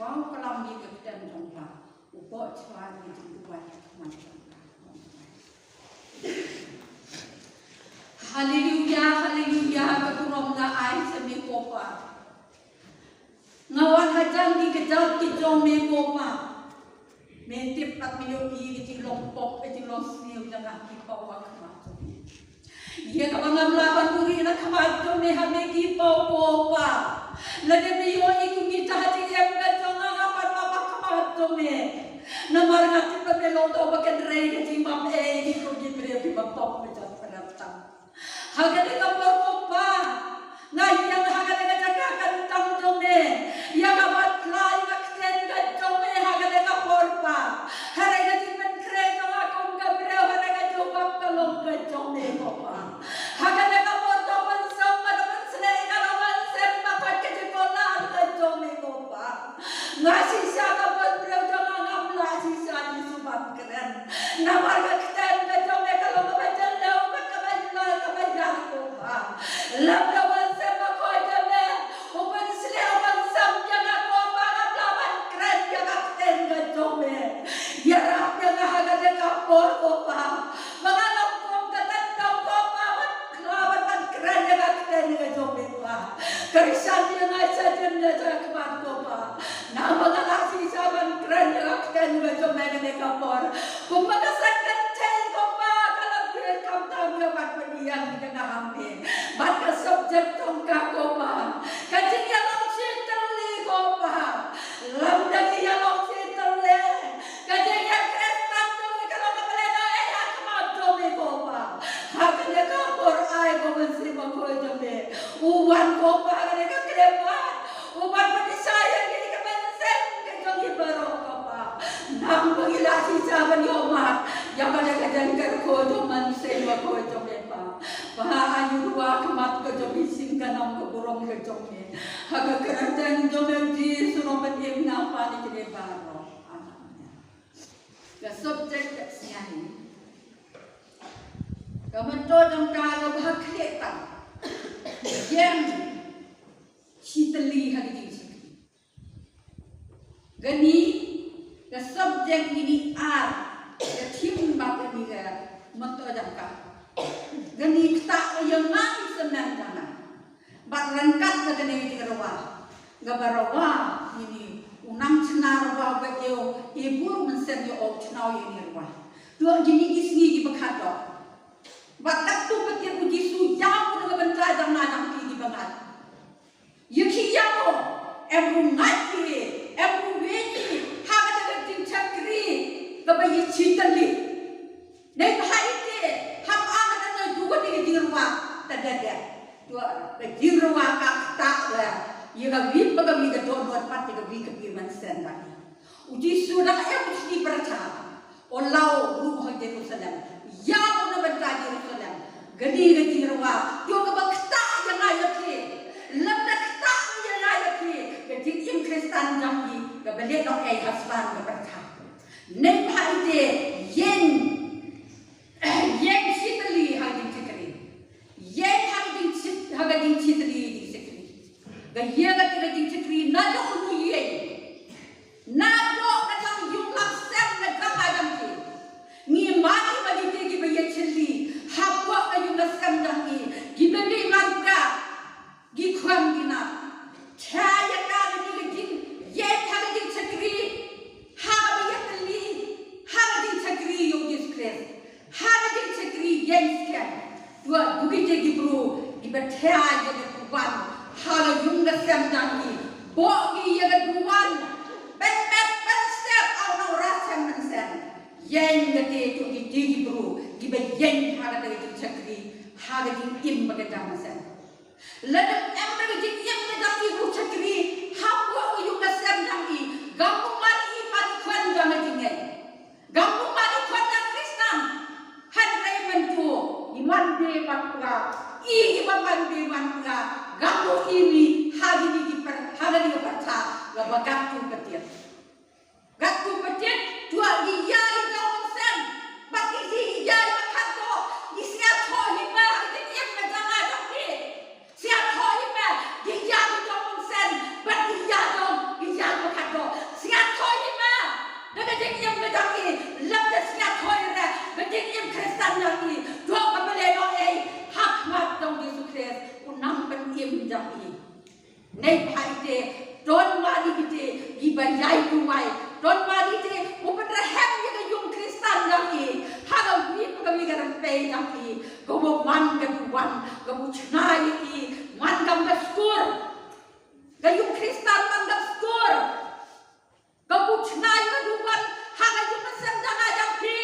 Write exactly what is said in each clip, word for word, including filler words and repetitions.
Aw, ka lam ïa ka ktien jong ka. U bok chwa ïa ka jingduwai ha khmat jong ka. Haleluya, haleluya, ka burom nga ai sha me ko Pa. Nga wan hajan ki kjat ki jong me ko Pa. Me tip pat me ïohi ka jinglong pop, ka jinglong sniew jong nga ki paw ha khmat jong me. Ïa kaba ngam lah ban buhrieh na khmat jong me ha me ki paw ko Pa. Lada me ïohi kumta ha jingim ka jong nga, nga pat map ha khmat jong me. Namar nga tip ba me long uta uba kynrei ka jingbam ei ïa ki briew kiba pop bajot bapher tam. Ha kane ka por ko Pa, nga ïeng ha kane ka jaka kyntang jong me. Ïa kaba tla ïa ka ktien ka jong me ha kane ka por Pa. Hynrei ka jingpynkhreh jong nga kum ka briew, hynrei ka jubab ka long ka jong me ko Pa. Ha kane ka por to ban sngewbha ban sngewbha ïa ka long ban sngewbha ka jingkyrkhu ka jong me ko Pa. Nga shisha ka ban briew jong nga ngam lah shisha Jisu ban kren. Namar ka ktien ka jong me ka long kaba jylliew bad kaba jylliew kaba ïar ko Pa. Lada wan sem ba ko jong me u pynshlur u pynsam ïa nga ko Pa, ngam lah ban kren ïa ka ktien ka jong me. Ïarap ïa nga ha kane ka por ko Pa. Ba nga long kum ka tang ko Pa ban kren ïa ka ktien ka jong me Pa. Kyrshan ïa nga sha jan ïa ka khmat ko Pa. Namar nga la shisha ban kren ïa ka ktien ka jong me kane ka por. Kumba ka seng kynthei ko Pa ka la pyrkhat khamtam ïa bad pynïaid ïa nga ha me. Bad ka subject jong ka ko Pa ka jingïalong shitylli ko Pa. Lymda ngi ïalong shitylli ka jingïakhristian jong ngi ka long kaba lehnohei ha khmat jong me ko Pa. Ha kane ka por ai ko Mynsiem Bakhuid jong me u wan ko Pa ha kane ka khlieh mat. U ban pynshai ïa kine ki mynsiem ki jong ngi baroh ko Pa. Nang ba ngi la shisha ban ïohmat ïa kane ka jingkyrkhu jong Mynsiem Bakhuid jong me Pa. Pa, ai u ruh ha khmat ka jong me, sngewbha ka burom ka jong me. Ha ka kyrteng jong me Jisu nongpynim nga pan ïa kine baroh. Amen. Ka subject ka sngi hi. Ka motto jong ka ka ba ha khlieh tam. Ïeng shitylli ha ka jingshakri. Kane ka subject kine ar ka theme ba kane ka motto jong ka. Kane ktah ïa nga i symbai jong nga. Bad ryngkat ka kane ka jingrwai kaba rwai kine u nang chna rwai ba ïoh i bun mynsiem ïoh chna ïa kine rwai. To kine ki sngi kiba khadduh. Bad katto pat ïa u Jisu ïa u na ka bynta jong nga jong phi kiba ngat. Ïa ki ïa mo, em u ngat ki, em u wei ki, ha kata ka jingshakri kaba ïa shitylli. Dei ba ha ite, ha ba kata ka duwan ïa ka jingrwai ta dei dei. To ka jingrwai ka ktah ïa ka wi pa ka wi ka dohnud pat ïa ka wi ka wi mynsiem ka. U Jisu da ka em u shni pyrta. U la ruh ha Jerusalem. Ïa u na bynta Jerusalem. Kane ka jingrwai. Ïoh kaba ktah ïa nga ïa phi. Lymda ktah ïa nga ïa phi. Ka jingim Khristan jong ngi kaba lehnohei ha span ka pyrthei. Nang ha ite ïeng. Ïeng shitylli ha ka jingshakri. Ïeng ha ka jingshit-, ha ka jingshitylli jingshakri. Ka ïa kata ka jingshakri naduh u ïeng. Naduh ka thang ïung lam sem na jaka jong ki. Ngi mane ba ngi dei kiba ïa shitylli hapoh ka ïung ka sem jong ngi. Kiba dei man ka. Ki khwan ki nat. Tha ïa ka kane ka jingïeng ha ka jingshakri. Ha kaba ïatylli. Ha ka jingshakri ïa u Jisu Khrist. Ha ka jingshakri ïeng skhem. Tuh, to kita ki briew kiba tha ïa ka duwan ha ka ïung ka sem jong ki. Bok ki ïa ka duwan. Pynbeit pynstep ha u nongrwai sem mynsiem. Ïeng kata to kita ki briew kiba ïeng ha kata ka jingshakri. Ha ka jingim ba ka jam mynsiem. Lada em da ka jingim ka jong ngi ruh shakri hapoh ka ïung ka sem jong ngi. Kam u man i man i khwan jong ka jingngeit. Kam u man i khwan jong Khristan. Hynrei mynta i man beh man pra. I i man beh man pra. Kam u i mi ha kine ki pyrthei, ha kine ki pyrthei kaba katto katne. Katto pat, tuh ki ïa ki jong mynsiem. Bad ki ïa ki ba katto. Ki sngewthuh hi ba ha ka jingim ka jong nga jong phi. Sngewthuh hi ba ki ïa Neibhah ite, don wadi ite, iba ïai duwai, don wadi ite, u pynrhem ïa ka ïung Khristan jong i, ha ka wi pa ka wi ka rympei jong i, ka bym man ka duwan, ka bym chna ïa i, man kam ka skur. Ka ïung Khristan man kam skur. Ka bym chna ïa ka duwan ha ka ïung ka sem jong nga jong phi.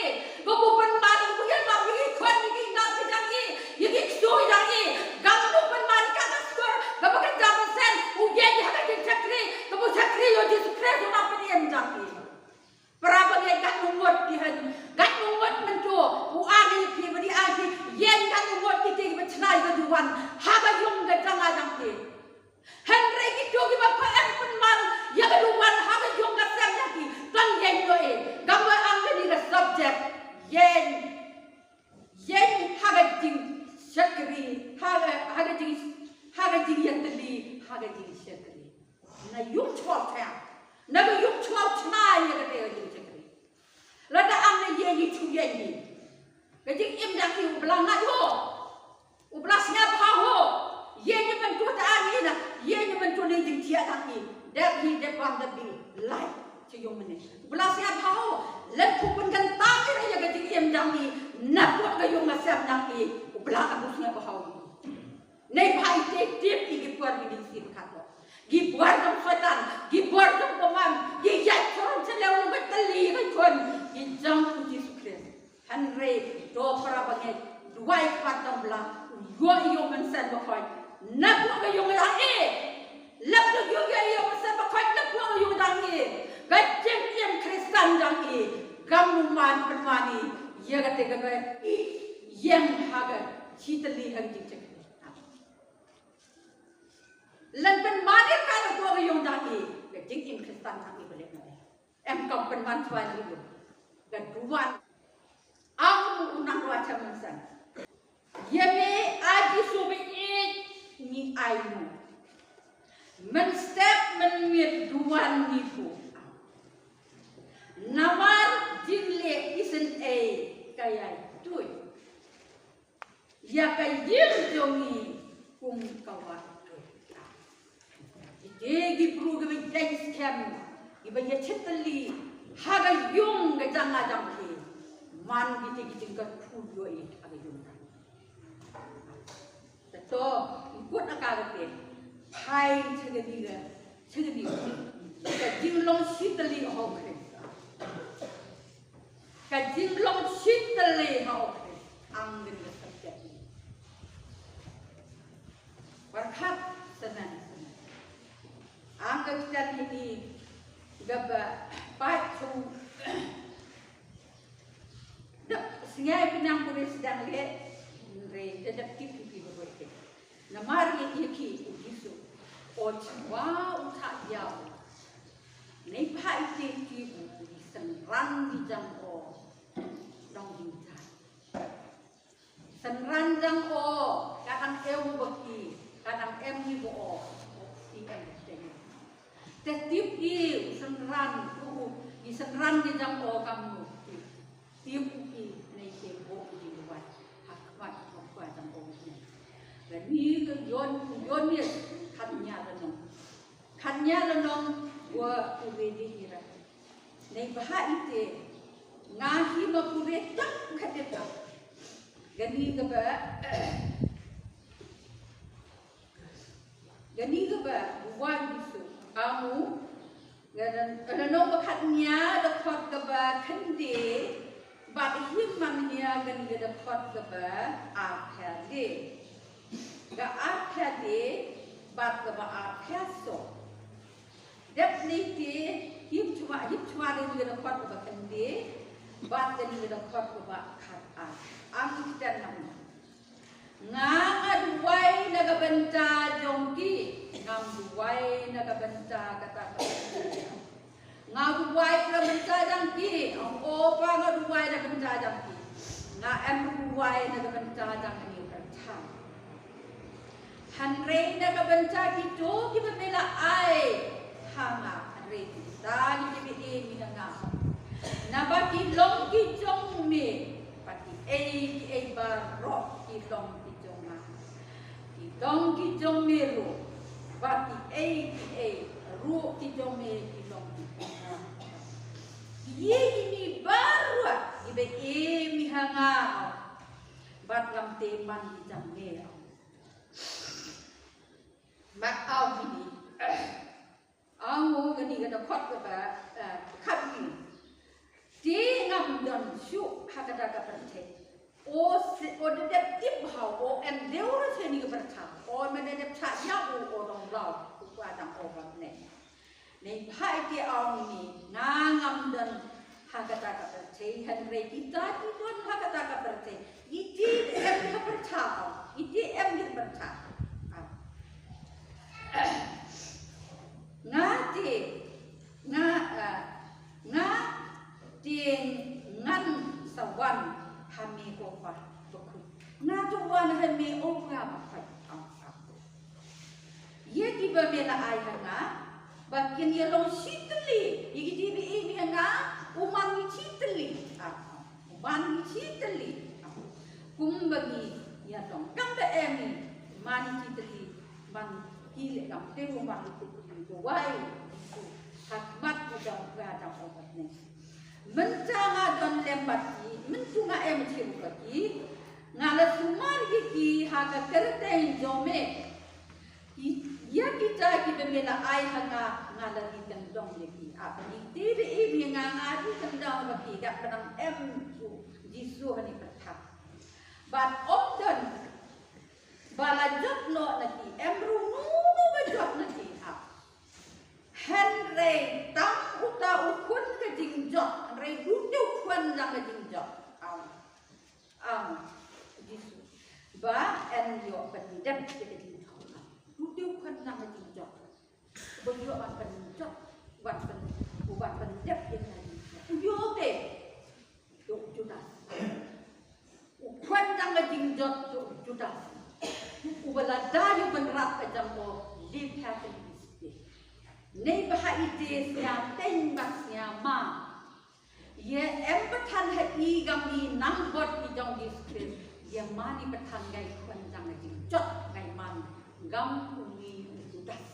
Ka bym pynman ïa ka ïa ka ïa ki khun ïa ki nat ki jong i, ïa ki ksu jong i. Ka bym pynman ka ka skur, ka ba ka jam sen, u ïeng ha ka jingshakri, ka bym shakri ïa u Jisu Khrist u nongpynim jong i. Para bangeit, kat ngut ki hen, kat ngut mynta, u ang ïa phi, ba dei ang phi, ïeng kat ngut ki te ki ba chna ïa ka duwan ha ka ïung ka jong nga jong phi. Hynrei kito kiba pha em pynman ïa ka duwan ha ka ïung ka sem jong ki, tang ïeng noh eh. Kam ba ang kane ka subject. Ïeng. Ïeng ha ka jingshakri, ha ka, ha ka jing, ha ka jingïatylli, ha ka jingshakri. Na ïung chwa thang. Na ka ïung chwa chna ïa kata ka jingshakri. Lada ang na ïeng i chu ïeng i. Ka jingim jong i u Blei nga ïoh. U Blei sngap ha ho. Ïeng i mynta ta ang i na. Ïeng i mynta ne jingthiah jong i. Dep hi dep bam dep bi. Lai. Chi ïung mynne. U Blei sngap ha ho. Lem phu pun kan tang i na ïa ka jingim jong i. Na pun ka ïung ka sem jong i. U Blei ka bu sngap ha ho. Neibhah ite tip ïa ki por ngi dei shisien katto. Ki por jong Soitan, ki por jong bymman, ki ïaid sharum sha leu, ki tylli ki khun, ki jong u Jisu Khrist. Hynrei to para bangeit, duwai kpat jong Blei, u ïoh ïa u Mynsiem Bakhuid. Na pdeng ka ïung jong i, lep to ïoh ïa u Mynsiem Bakhuid, na pdeng ka ïung jong i. Ka jingim Khristan jong i, kam u man pynwan i, ïa kata ka ba i ïeng ha ka shi tylli ha ka jingshakri. Lada pynman ïa ka na pdeng ka ïung jong i, ka jingim Khristan jong i ba leh na dei. Em kam pynman shuwa ïa u. Ka duwan. Ang u nang ruh cha mynsiem. Ïa me a Jisu ba ïeit ngi ai mo. Mynstep mynmiet duwan ngi buh. Namar jingleh isynei ka ïai tuid. Ïa ka ïing jong ngi kum ka wah. Ite ki briew kiba ïeng skhem, kiba ïa shitylli ha ka ïung ka jong nga jong phi. Man kite ki jingkyrkhu ïoh i ha ka ïung. Te to, kut aka kate. Phai sha kane ka, sha kane ka jinglong shitylli ha u Khrist. Ka jinglong shitylli ha u Khrist. Ang kane ka subject. Pyrkhat snem snem. Ang ka ktien ini kaba pat tu. Dep sngi pynang puri sdang leh. Re, dep kip kip kip. Namar ïa ki u Jisu. O chwa u thah ïa u. Neibhah ite ki u, u synran ki jong o. Dang jingthah. Synran jong o, ka dang em ba ki, ka dang em ni ba o, o ki em ba teng. Te tip i synran, u, i synran ni jong o kam nu. Tip i nei te bo i di wai. Ha khmat ha khwa jong o ni. Ba ni ka yon, yon ni khat nia la nong. Khat nia la nong wa u re di ira. Neibhah ite nga hi ma pure tak khatet tak. Kane kaba, kane kaba buwan bisu amu. Kane kaba khat nia da khot kaba khynde. Bad hi man nia kane ka da khot kaba ar pher de. Ka ar pher de bad kaba ar pher so. Dep ni te hip chwa, hip chwa de ni da khot kaba khynde, bad de ni da khot kaba khat ar. Am ki kten nam. Nga nga duwai na ka bynta jong ki, ngam duwai na ka bynta kata ka. Nga duwai na ka bynta jong ki, ong o pa nga duwai na ka bynta jong ki. Nga em duwai na ka bynta jong ki. Hynrei na ka bynta kito kiba me la ai ha nga, hynrei kita kiba im ïa nga. Naba ki long ki jong me, bad kiei kiei baroh ki long ki jong nga. Ki long ki jong me ruh, bad kiei Ei, ei, ruh ki jong me ki long ki. Ïa kine baroh kiba im ha nga. Bad ngam te man ki jong me. Bad aw kine. Aw kane ka dkhot kaba, eh, khatwei. Te ngam don shuh ha kata ka pyrthei. O se, o da dep tip bha, o em dei ruh shane ka pyrthei. O me da dep shah ïa u, o dang law, u pa dang o bad ne. Neibhah ïa te aw kine, nga ngam don ha kata ka pyrthei, hynrei kita ki don ha kata ka pyrthei. Ïa te em ha pyrthei, ïa te em ha pyrthei. Nga te, nga, ah, nga te ngan sa wan ha me ko Pa bakhuid. Nga te wan ha me o Pa bakhuid. Ïa kiba me la ai ha nga ba kin ïa long shitylli. Ïa kito ba im ha nga u man ngi shitylli. U man ngi shitylli. Kumba ngi ïa long kam ba em ngi man ngi shitylli. Man ki leh kam te u man ngi shitylli. Duwai ha khmat u dang ka dang u bat ne. Mynta nga don lem bad ki, mynta nga em shuh bad ki, nga la sumar ïa ki ha ka kyrteng jong me. Ïa kita kiba me la ai ha nga, nga la ri kyndong ïa ki. Ap ïa ki te ba im ïa nga, nga ri kyndong bad ki, kat ba dang em u Jisu ha ne pyrthei. Bad ym don ba la jot noh na ki, em ruh uno uno ba jot na ki. Ap Hynrei tang uta u khun ka jingjot, hynrei duh te u khun jong ka jingjot. Am. Am. Jisu. Ba yn ïoh pyndep ïa ka jingjot. Duh te u khun jong ka jingjot. Ba ïoh ban pynjot, ban pyn, ban pyndep ïa ka jingjot. U ïoh te. Ïoh Judas. U khun jong ka jingjot ïoh Judas. Uba la dei ban rap ka jong u lipha ka lipstick. Neibhah ite sngewthuh bad sngewmam. Ïa em pathan ha i gam i nang bad i jong Jisu Khrist. Ïa mane pathan ngai khun jong ka jingjot ngai man gam u ngi u Judas.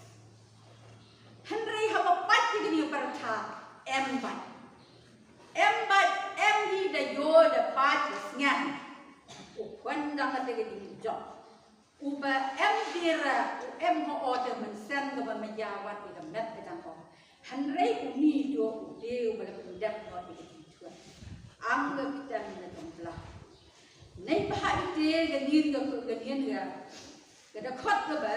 Hynrei haba pait ïa kane ka pyrthei em bad. Em bad em hi da ïoh da pait da sngewthuh. U khun jong kata ka jingjot. Uba em dira, u em ha u te mynsiem kaba maya wat ïa ka met ka jong u. Hynrei une u dei uba la pyndep noh ïa ka jingthoh. Ang ka ktem na jong bla. Neibhah ite ka nin ka ka nin ka. Ka dkhot kaba,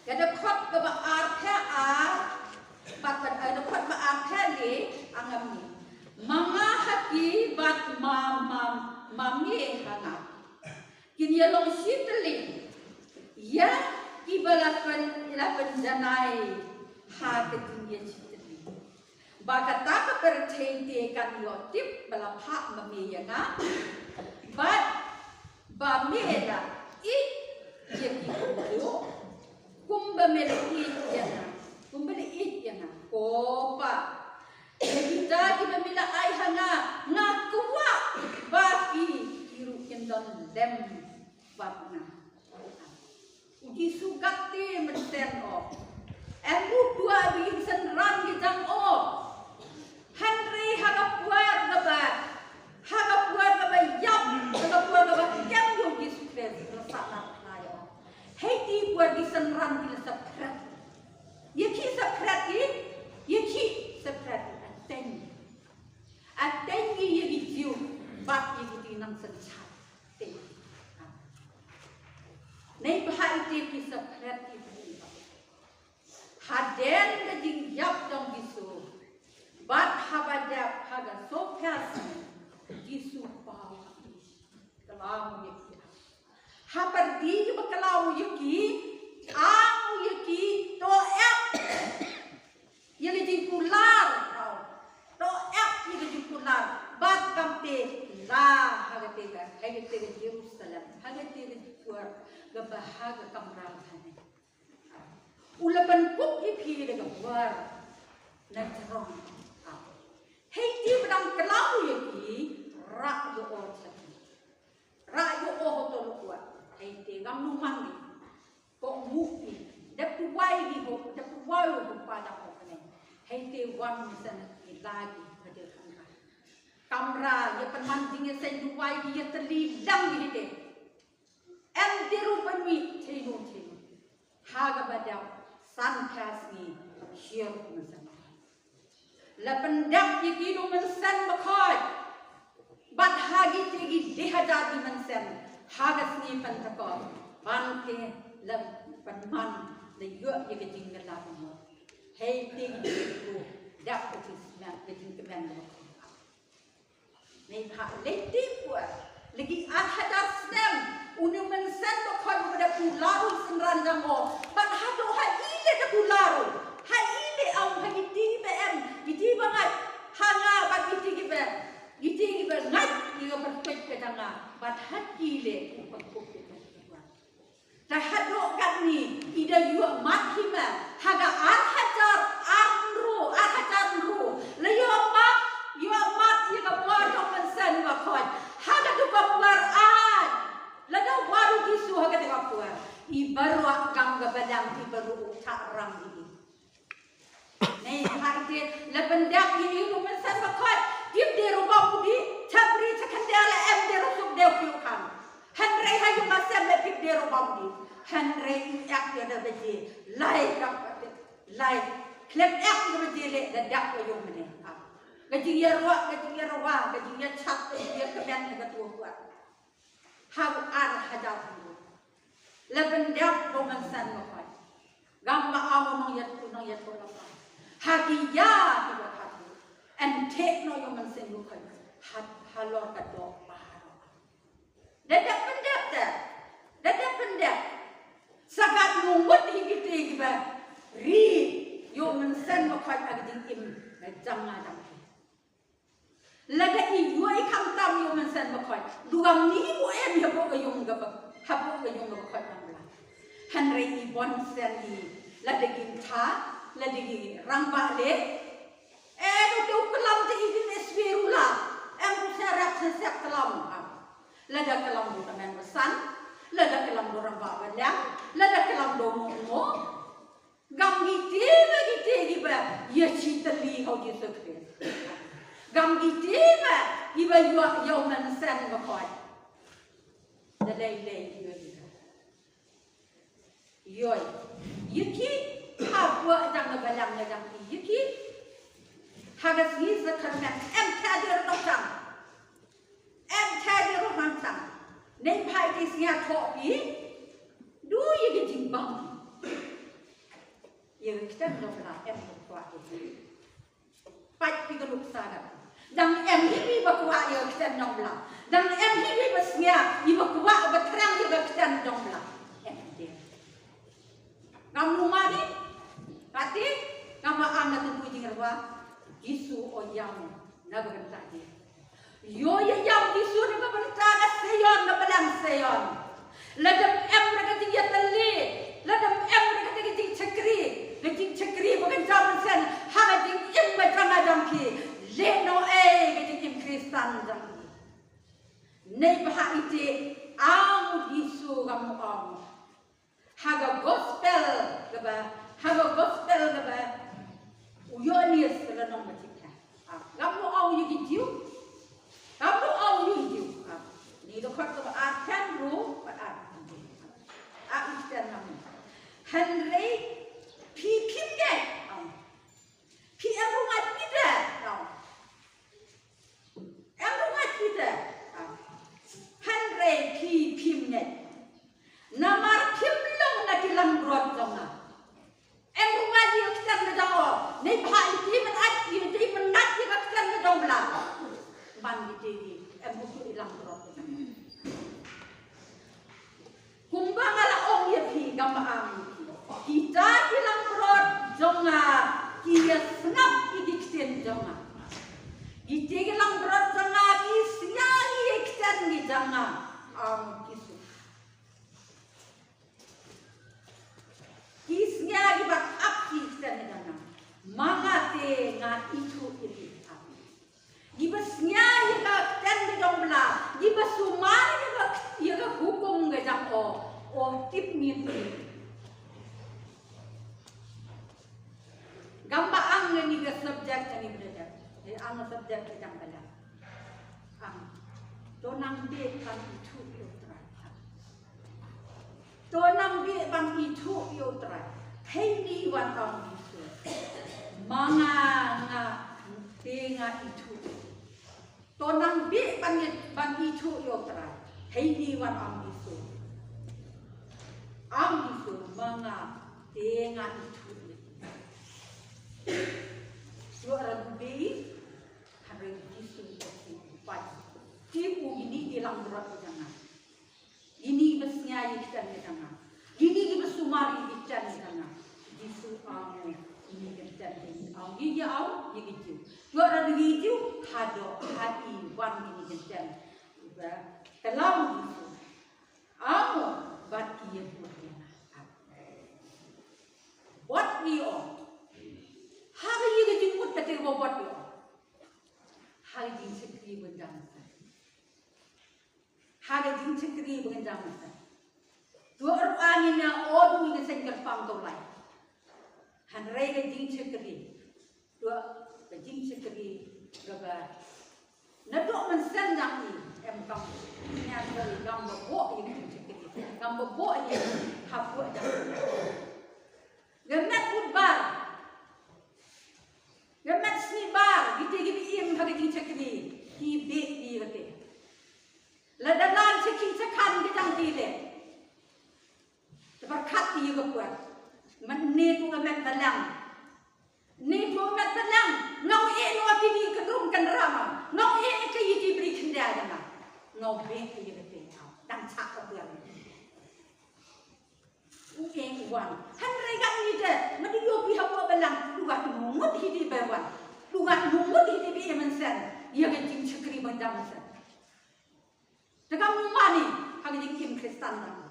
ka dkhot kaba arphew ar, bad ka, eh, dkhot ba arphew le, ang ym ni. Ma nga ha ki bad ma, ma, ma me ha nga. Kin ïa long shitylli. Ïa kiba la pyn, la pynjanai ha ka jingïa shitylli. Ba kata ka pyrthei te kan ïoh tip ba la phah ma me ïa nga. Bad ba me la ïeit ïa ki kumjuh. Kumba me la ïeit ïa nga. Kumba la ïeit ïa nga. Ko Pa. Ïa kita kiba me la ai ha nga. Nga kwah ba ki, ki ruh kin don lem bad nga. U Jisu kat te mynsiem o. Em ruh kwah ba ïa ki synran ki jong o. Hynrei ha ka por kaba, ha ka por kaba ïap, ha ka por kaba kem ïa u Jisu Khrist, la sah na pyrthei o. Hei te por ki synran ki la sa phret. Ïa ki sa phret ki, ïa ki sa phret ki, attend. Attend ki ïa ki Jiw, bad ïa ki nang synshar. Neibhah ite ki sa phret ite. Hadien ka jingïap jong Jisu. Bad haba dep ha ka sophias Jisu paw. Klam ïa ki. Ha pyrdi ba klam ïa ki. Ang ïa ki to ep. Ïa ka jingkular, to ep ïa ka jingkular, bad kam te la ha kata ka, ha kata ka Jerusalem, ha kata ka jingkular, kaba ha ka kamra kane. U la pynkup ïa phi da ka bor na jrong. Hei te ba dang klam ïa ki, rah ïa o cha ki. Rah ïa o ha to lukwa. Hei te ngam nu man ni. Ïa u kpa da u kane. Hei te wan mynsan i la ki ka dei kamra. Kamra ïa pynman jingïaseng duwai ki ïatylli lang ki hei te. Em te ruh pynmih thei no thei no. Ha kaba dap san phew sngi hiar u Mynsiem Bakhuid. La pyndap ïa ki da u Mynsiem Bakhuid. Bad ha kite ki dei hajar ki mynsiem ha ka sngi Pentekost ban te la pynman la ïoh ïa ka jingkylla ka mut. Hei te ki dei ki dap ka jingsnam ka jingkmen bakhuid. Neibhah lei te pua la ki ar hajar snem une u Mynsiem Bakhuid u ba da kular u synran jong u. Bad haduh ha i lei da kular u. Ha i lei ong ha kiti ba em kiti ba ngeit ha nga bad kiti ki ba kiti ki ba ngeit ïa ka pyrtuit ka jong nga bad ha ki lei u pynkup ïa ka pyrtuit. Te haduh katne i da ïoh mat hi ma ha ka ar hajar arphew ar hajar arphew la ïoh mat ïoh mat ïa ka bor jong u Mynsiem Bakhuid ha ka tu ka bor ai. Lada war u Jisu ha ka tu ka bor i baroh kam ka balang i baroh u thah rang i. Neibhah ite la pyndap ïa u Mynsiem Bakhuid. Tip de ruh bam u dih, chapri cha khyndiat la em de ruh suk de u phi u kham. Hynrei ha ïing ha sem la tip de ruh bam u dih. Hynrei i ek ïa da baje lai ka lai. Khlem ek ïa da baje le da dap ïa u mane. Ka jingïaroh, ka jingïaroh, ka jingïachat, ka jingïakmen ka tu. Ha u ar hajar arphew. La pyndap da u Mynsiem Bakhuid. Gam ba ong u nongïathuh nongïathuh la pa. Ha ki ïa ki ba khat. Yn theh noh ïa u Mynsiem Bakhuid. Ha halor ka doh baroh. Da dep pyndap da. Da dep pyndap. Sa katno ngut hi kite ki ba ri ïa u Mynsiem Bakhuid ha ka jingim. Ka jong nga jong phi. Lada i ïoh i khamtam ïa u Mynsiem Bakhuid. Duwam ni u em hapoh ka ïung kaba hapoh ka ïung kaba khuid lang bla. Hynrei i bun sien i lada ki tha lada ki rangbah leh. Eh, u te u klam te i din eswe ruh la. Em u sep rep sep klam. Lada klam u tymmen basan. Lada klam u rangbah ba liang. Lada klam u mo mo. Gam kite ba kite kiba ïa shi tylli ha u Jisu Khrist. Gam kite ba kiba ïoh ïa u Mynsiem Bakhuid. Da lei lei ïoh ïa ki. Ïoh ïa ki ha pdeng ka balang ka jong ki ïa ki. Ha ka sngi sakramen em thader dok tang. Em thader ruh hangtang. Neibhah ïa ki sngi thoh ki. Du ïa ki jingbam. Ïa ka ktien nongla em ba kwah ïa ki. Pait phi ka nuksa ka. Dang em hi phi ba kwah ïa ka ktien nongla. Dang em hi phi ba sngi ïa ba kwah ba thrang ïa ka ktien nongla. Em hi. Ngam lu mari. Kati ngam ba am na tu jing rwa. Jisu o ïam na ka bynta ki. Ïoh ïa ïam Jisu na ka bynta ka Sion na balang Sion. Lada em na ka jingïatylli, lada em na ka jingshakri, ka jingshakri ba kan jam sen ha ka jingim ba jam jam ki. Leh noh ei ka jingim Khristan jam ki. Neibhah ite ong Jisu ka mo ong. Ha ka gospel kaba, ha ka gospel kaba u Ïoannis ka nong ba thik ha. Ngam ong ïa ki Jiw. Ngam ong ïa ki Jiw. Ni da khot kaba ar kan ru ba ar. A i ten ngam. Hynrei phi phim ngeit. Phi em ruh ngeit phi te. Em ruh ngeit phi te. Hynrei phi phim ngeit. Namar phim long na ki langbrot jong nga. Em ruh ngeit ïa ka ktien ka jong u. Neibhah ïa ki mynta ïa ki mynta ïa ka ktien ka jong u Blei. Ban ïa ki em ruh ki langbrot. Kumba nga la ong ïa phi, nga ong ïa phi. Kita ki langbrot jong nga ki ïa sngap ïa ki ktien jong nga. Kita ki langbrot jong nga ki sngew ïa ki ktien jong nga. Ong ki su. Ki sngew ïa ki ba ap ki ktien jong nga. Ma nga te nga ithuh ïa ki ap. Kiba sngew ïa ka ktien ka jong u Blei, kiba sumar ïa ka, ïa ka hukum ka jong u, u tip ngin. Brother, eh, ang subject ka jong ka la. Ang. To nang beh ban ithuh ïa U Trai. To nang beh ban ithuh ïa U Trai. Hynrei wan ong Jisu. Ma nga nga te nga ithuh. To nang beh ban it-, ban ithuh ïa U Trai. Hynrei wan ong Jisu. Ong Jisu ma nga te nga ithuh. Ïoh ra duh beh. Hynrei Jisu u ong, peit. Te u ong, kine ki langbrot ka jong nga. Kine kiba sngew ïa ki ktien ka jong nga. Kine kiba sumar ïa ki ktien ka jong nga. Jisu u ong, kine ki ktien ki ong ïa ki, ong ïa ki Jiw. Ïoh ra duh ïa ki Jiw, haduh ha i wan kine ki ktien. Ba kylla u Jisu. Amo bad ki ïa bud ïa nga. Bud ïa u. Ha ka ïa ka jingmut ka te ba bud ïa u. Ha ka jingshakri ba ngan jam. Ha ka jingshakri ba ngan jam. To ruh ngin ïa odu ïa ka seng kyrpang to lai. Hynrei ka jingshakri. Dua ka jingshakri kaba naduh mynsiem jong i em kam, ngan ba i kam ba bok ïa ka jingshakri, kam ba bok ïa ka hapoh jong i. Ka met Budbar, ka met Shnibar, kita kiba im ha ka jingshakri ki beh ïa kata. Lada lan sha khih sha khan ka jong ki leh. Te pyrkhat ïa ka por. Mynne to ka met Balang. Mynne to ka met Balang. Nga ïeh noh ïa kine ki kynrum kynrama. Nga ïeh ïa kine ki bri khyndiat jong nga. Nga beh ïa kata. Dang shah ka por. U ïeh u wan. Hynrei ngan ïa te. Mynne ïoh phi hapoh Balang. Duwat ngut hi te ba wan. Duwat ngut hi te ba ïa mynsiem. Ïa ka jingshakri ba jam mynsiem. Te kam mane ha ka jingim Khristan jong u.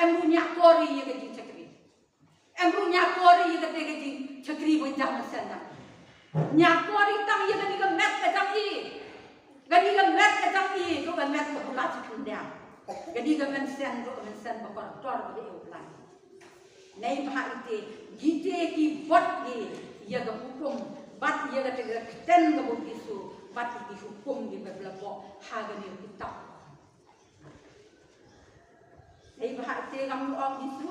Em ruh ñiakor ïa ka jingshakri. Em ruh ñiakor ïa kata ka jingshakri ba jam mynsiem jong u. Ñiakor tang ïa kane ka met ka jong i. Kane ka met ka jong i, to ka met ka bula shi khyndiat. Kane ka mynsiem, to ka mynsiem ba kordor ba dei U Blei. Neibhah ite, ite ki bud ïa ka hukum, bad ïa kata ka ktien kaba u Jisu, bad ïa ki hukum kiba la buh ha kane ka kitab. Neibhah ite, ngam ong Jisu,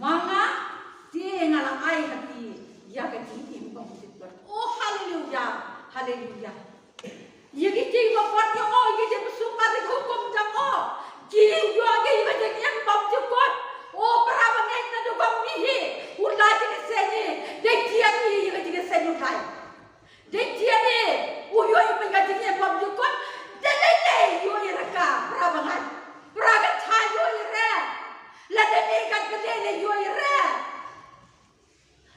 ma nga te nga la ai ha phi ïa ka jingim ba mutip bud. Oh, haleluya, haleluya. Ïa kito kiba bud ïa u, ïa kito ba sumar ïa ka hukum jong u, ki ïoh ïa ka jingim bymjukut. O para bangeit, naduh ba mih hi u la jingïaseng, dei tieng ïa ka jingïaseng u Blei. Dei tieng u ïoh ïa ka jingim bymjukut. Dei lei lei ïoh ïa ka, para bangeit. Para ka thaiñ ïoh ïa re. Lada dei ka dei lei ïoh ïa re.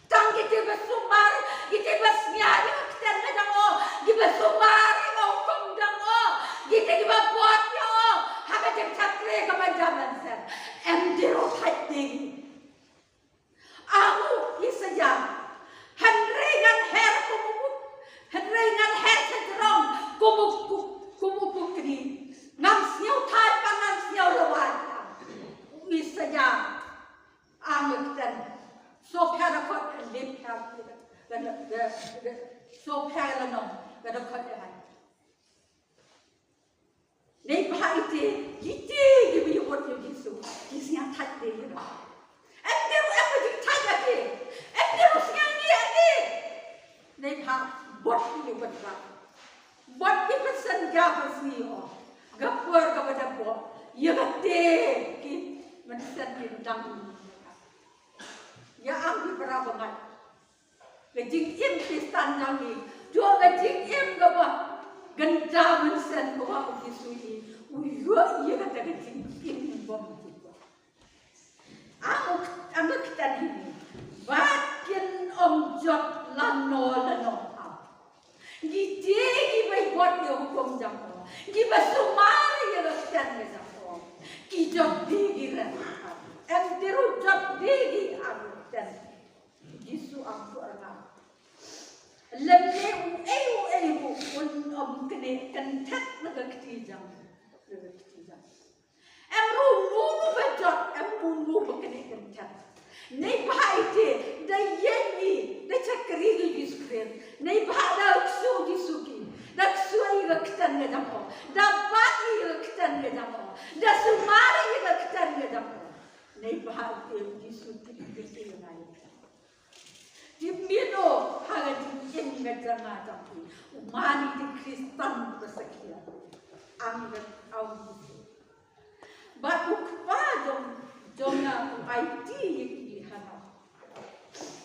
Tang kito ba sumar, kito ba sngew ïa ka ktien ka jong u, kiba sumar ïa ka hukum jong u, kito kiba bud ïa u ha ka jingshakri kaba jam mynsiem. Em, dei ruh thait dei. Amo i saja. Hynrei ngan her kum u, hynrei ngan her shajrong kum u, kum u pukri. Ngam sngew thait bad ngam sngew lawei. I saja. Ang ktien. Sopha da khot lip ka, ka, ka, ka, sopha la nong, ka da khot ai. Neibhah ite, ite kiba ïa bud ïa u Jisu, ki sngew thait de ïa u. Em dei ruh em ka jingthait ïa ki. Em dei ruh sngew ngi ïa ki. Neibhah bud ïa u Blei. Bud ki pynsan ka pynsngew. Ka por kaba da bud. Ïa kata ki mynsiem ki dang. Ïa ang ki para bangeit. Ka jingim Khristan jong ngi. Jong ka jingim kaba ganda mynsiem kaba u Jisu i. U ïoh ïa kata ka jingim bymjukut. Ang, ang ka ktien hi. Ba kin ym jot lano lano. Kito kiba bud ïa ka hukum jong u, kiba sumar ïa ka ktien ka jong u, ki jot de ki ryngkat. Em, te ruh jot de ki ryngkat. Jisu ong shuh ïa nga, lymne uei uei ruh un ym knieh kynthet na ka kti jong, na ka kti jong. Em ruh uno uno ba jot, em ruh uno uno ba knieh kynthet. Neibhah ïa ki, da ïeng ki, da shakri ïa u Jisu Khrist. Neibhah da ksuid ïa u Jisu ki, da ksuid ïa ka kyrteng ka jong u, da bat ïa ka kyrteng ka jong u, da sumar ïa ka kyrteng ka jong u. Neibhah ïa u Jisu ki, ki, ki, ki, ki. Tip miet o ha ka jingim ka jong nga jong phi. U man ïa ki Khristan ba sakhi. Amen. Amen. Bad u Kpa jong, jong nga u aiti ïa ki ha nga.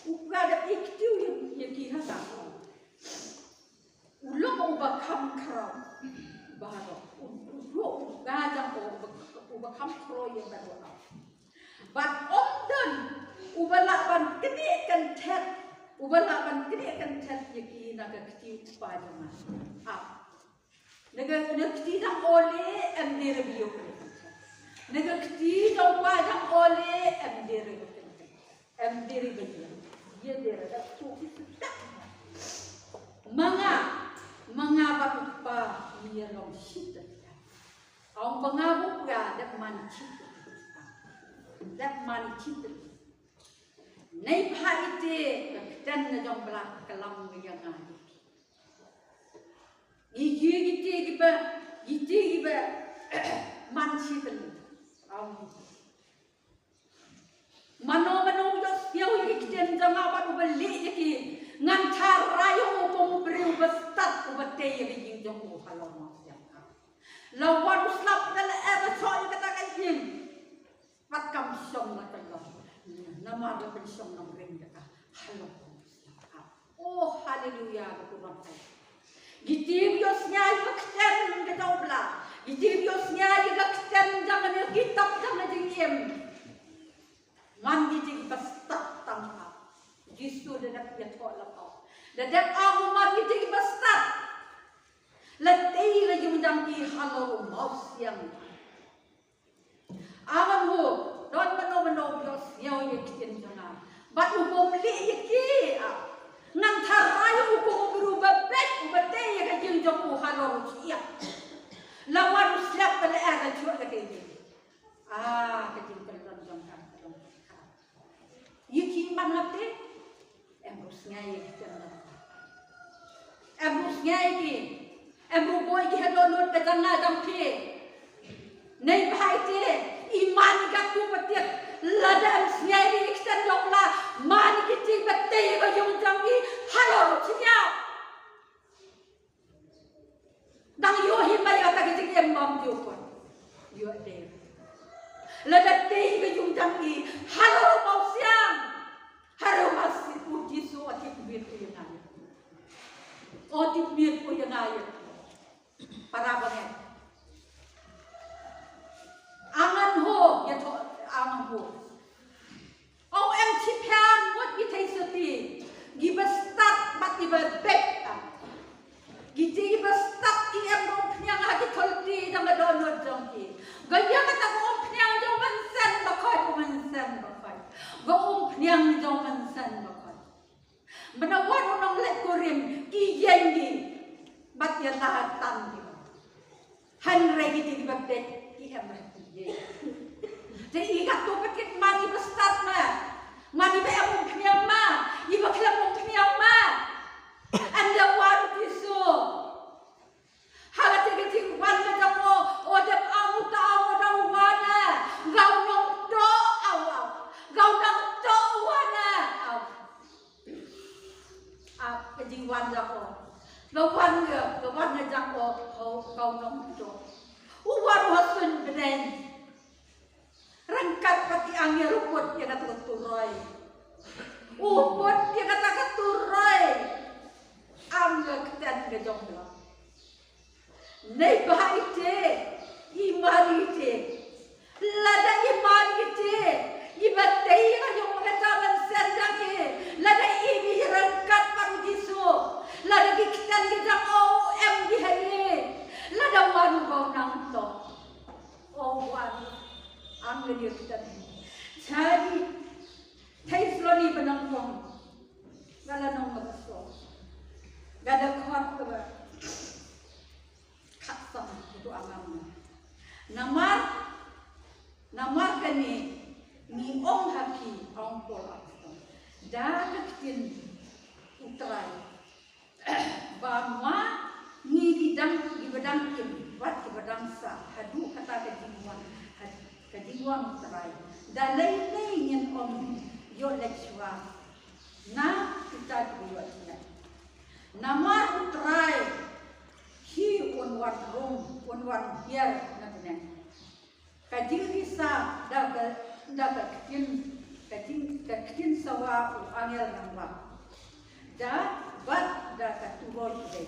U Kpa da aiti ïa, ïa ki ha nga. U long uba kham khraw baroh. U, u, u, u, nga jong u uba, uba kham khraw ïa baroh. Bad ym don uba lah ban knieh kynthet, uba lah ban knieh kynthet ïa ki na ka kti u Kpa jong nga. Ah. Na ka, na ka kti jong u leh em dei ruh ba ïoh knieh kynthet. Na ka kti jong u Kpa jong u leh em dei ruh ba ïoh knieh kynthet. Em dei ruh ba ïoh. Ïa dei ruh da tu ki tu da. Ma nga, ma nga bad u Kpa ngi ïalong shitylli. Ong ba nga bad u Kpa dep man shitylli. Dep man shitylli. Neibhah ite ka ktien ka jong u Blei ka lam ïa nga. Ïa ki, ïa ki, ïa ki ba, ïa ki, ïa ki ba man shitylli. Amen. Mano mano u ïohsngew ïa ki ktien jong nga bad uba leh ïa ki, ngan tharai ïa u kum u briew uba stad uba tei ïa ka ïing jong u halor mawsiang. La wan u slap da lyer ba shoh ïa kata ka ïing. Pat kam shong la ka long. Namar la pynshong nongrim ïa ka halor mawsiang. Oh, haleluya, ka burom. Ki tim ïohsngew ïa ka ktien ka jong u Blei. Ki tim ïohsngew ïa ka ktien jong ka kitab jong ka jingim. Man ki tim ba stad tang ha. Jisu da dep ïathoh la ka. Da dep ong man ki tim ba stad. La tei la jingdang ki halor u mawsiang. Amen ho, don mano mano u ïohsngew ïa ki ktien jong nga. Bad u bym leh ïa ki, ah. Ngan tharai u kum u briew uba beit, uba tei ïa ka ïing jong u halor u shyiap. La wan u slap da lyer da shoh ïa ka ïing. Ah, ka jingkylluid jong ka, jong ka. Ïa ki man lap te. Em ruh sngew ïa ki ktien jong u Blei. Em ruh sngew ïa ki. Em ruh buh ïa ki ha dohnud ka jong nga jong phi. Neibhah ite, i man ïa katto pat ïa. Lada em sngew ïa ki ktien jong u Blei, man ïa ki ktien ba tei ïa ka ïing jong i halor u shyiap. Dang ïoh hi ba ïa kata ka jingim bym ju poi. Ïoh dei. Lada tei ka jingdang i halor u mawsiang. Halor u mawsiang u Jisu u tip miet u ïa nga ïa. U tip miet u ïa nga ïa. Para bangeit. Angan ho, ïa to, angan ho. Ong em shiphiang ngut ki theisotti, kiba stad bad kiba beit. Kiti kiba stad ki em ruh umphniang ha ki thulti jong ka dohnud jong ki. Ka ïa kata ka umphniang jong u Mynsiem Bakhuid, u Mynsiem Bakhuid. Ka umphniang jong u Mynsiem Bakhuid. Mynta wat u nongleit kurim, ki ïeng ki. Bad ïa la tan ki. Hynrei kiti kiba beit ki em ruh ki ïeng. Te i katto pat ki man iba stad ma. Man iba em umphniang ma. Iba khlem umphniang ma. Ynda wan u Jisu. Ha kata ka jingwan ka jong u, u dep ong uta u da wan eh. Nga u nongtoh aw aw. Nga u nongtoh wan eh. Aw. Ah, ka jingwan jong u. Ka wan ka, ka wan ka jong u, u, ka u nongtoh. U wan u ha suiñ bneng. Ryngkat bad ki angel u put ïa kata ka turoi. U put ïa kata ka turoi. Ong ka ktien ka jong u. Neibhah ite, i man ite. Lada i man ite, iba tei ïa ka ïing ka jong ka mynsiem jong i. Lada i ngi ryngkat bad u Jisu. Lada ki ktien ki jong u em ki ha ngi. Lada wan u ba u nang toh. O wan. Ong ïa ki ktien. Cha Ong Paul Armstrong, da ka ktien U Trai, ba ma ngi ki dang, ki ba dang im bad ki ba dang sah haduh kata ka jingwan, ka jingwan U Trai, da lei lei ngin ym ïoh leit shuwa na kita ki ba ïohthiah. Namar U Trai hi un wan rung, un wan hiar na bneng. Ka jingrisa da ka, da ka ktien, ka jing, ka ktien sawa u angel namba, da bad da ka turoi u dei.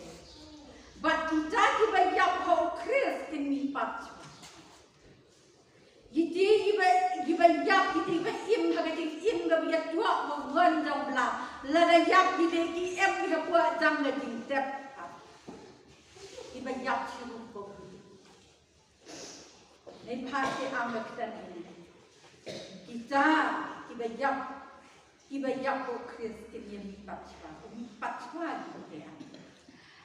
Bad kita ki ba ïap ha U Khrist kin mihpat. Iti ki ba, ki ba ïap, iti ba im ha ka jingim ka ba ïathuh ba wan jong Blei. Lada ïap ki dei ki em ki ha pua jong ka jingtep. Ki ba ïap shi ruh ko. Neibhah te ong ka ktien ine, kita ki ba ïap, ki ba ïap ha U Khrist kin ïa mihpat shuwa, mihpat shuwa ki ba ïap.